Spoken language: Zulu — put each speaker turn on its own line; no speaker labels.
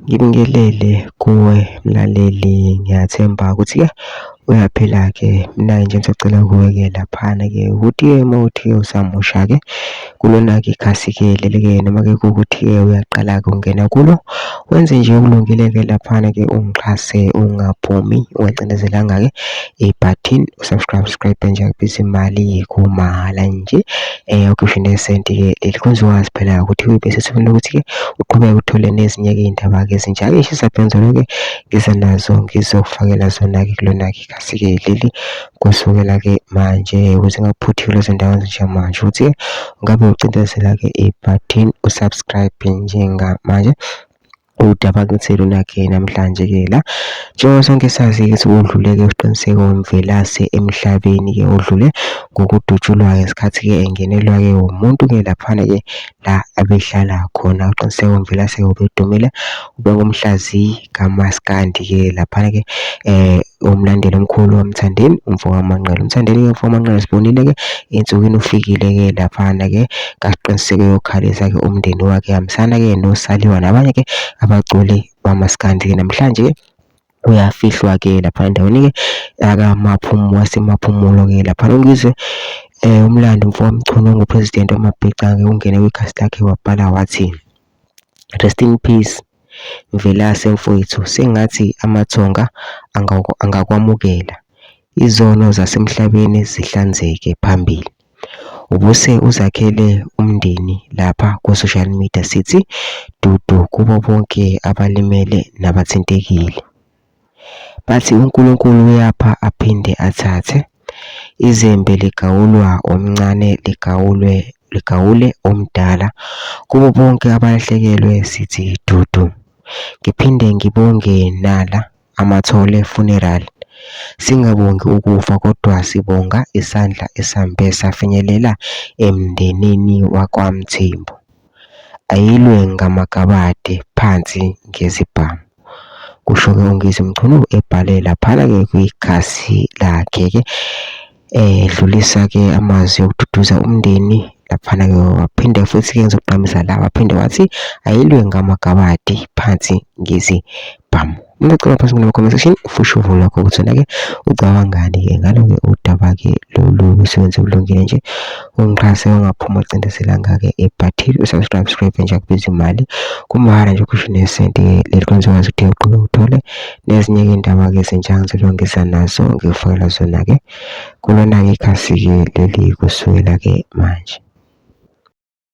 Ngibingelele kuwe mlaleli, ngiyathemba ukuthi-ke uyaphila-ke. Mina-ke nje ngisacela kuwe-ke laphana-ke ukuthi-ke uma kuwukuthi-ke usamusha-ke kulona-ke ikhasi-ke leli-ke noma-ke kuwukuthi-ke uyaqala-ke ungena kulo, wenze nje okulungile-ke laphana-ke ungixhase ungaphumi ungacindezelanga-ke ibhathini u-subscribe subscribe nje akubiza imali kumahhala nje ukhishwe nesenti-ke leli khonze wazi phela ukuthi bese sifuna ukuthi-ke uqhubeke uthole nezinye-ke iy'ndaba-ke ezintsha-ke ishisa bhenzolo-ke ngiza nazo ngizokufakela zona-ke kulona-ke ikhasi-ke leli kusukela-ke manje ukuze ungaphuthi kulezo ndawo njengamanje ukuthi-ke ungabe ucindezela-ke ibhathini u-subscribe njengamanje. Udaba kithi lunakhe namhlanje-ke la njengoba sonke sazi-ke ukuthi udlule-ke uSiqiniseko Mvelase emhlabeni-ke udlule ngokudutshulwa ngesikhathi-ke engenelwa-ke umuntu-ke laphana-ke la abehlala khona. UQiniseko Mvelase ubedumile ubengumhlaziyi kamaskandi-ke laphana-ke umlandeli omkhulu kaMthandeni umfo kaManqele. UMthandeni-ke umfo kaManqele sibonile-ke ey'nsukwini ufikile-ke laphana-ke kaSiqiniseko eyokhalisa-ke umndeni wakhe ehambisana-ke noSaliwa nabanye-ke abaculi bamaskandi-ke. Namhlanje-ke uyafihlwa-ke lapha endaweni-ke yakaMaphumulo waseMaphumulo-ke laphana uNgizwe umlando umfo kaMchunu ongu-president wamabhica-ke ungene kwikhasi lakhe wabhala wathi, rest in peace Mvelase mfowethu sengathi amathonga angakwamukela, izono zasemhlabeni zihlanzeke phambili. Ubuse uzakhele umndeni lapha ku-social media sithi dudu kubo bonke abalimele nabathintekile. Bathi uNkulunkulu uyapha aphinde athathe, izembe ligawulwa omncane ligawulwe ligawule omdala. Kubo bonke abalahlekelwe sithi dudu. Ngiphinde ngibonge nala Amathole Funeral. Singabongi ukufa kodwa sibonga isandla esambe safinyelela emndenini wakwaMthembu. Ayilwe ngamagabade phansi ngezibhamu. Kusho-ke uNgizwe Mchunu ebhale laphana-ke kwikhasi lakhe-ke edlulisa-ke amazwi okududuza umndeni laphana-ke waphinde futhi-ke ngizogqamisa la waphinde wathi ayilwe ngamagabadi phansi ngezibhamu. Umuntu ocela phansi kuma-comment section ufushe uvo lwakho ukuthi wena-ke ucabangani-ke ngalo-ke udaba-ke lolu kusebenza kulungile nje ungixhase ungaphuma ucindezelanga-ke ebhathini u-subscribe subscribe nje akubiza imali kumahhala nje ukhishwe nesenti-ke leli kwenza ukwazi ukuthi uqhubeke uthole nezinye-ke iy'ndaba-ke ezintsha ngizolungisa nazo ngikufakela zona-ke kulona-ke ikhasi-ke leli kusukela-ke manje.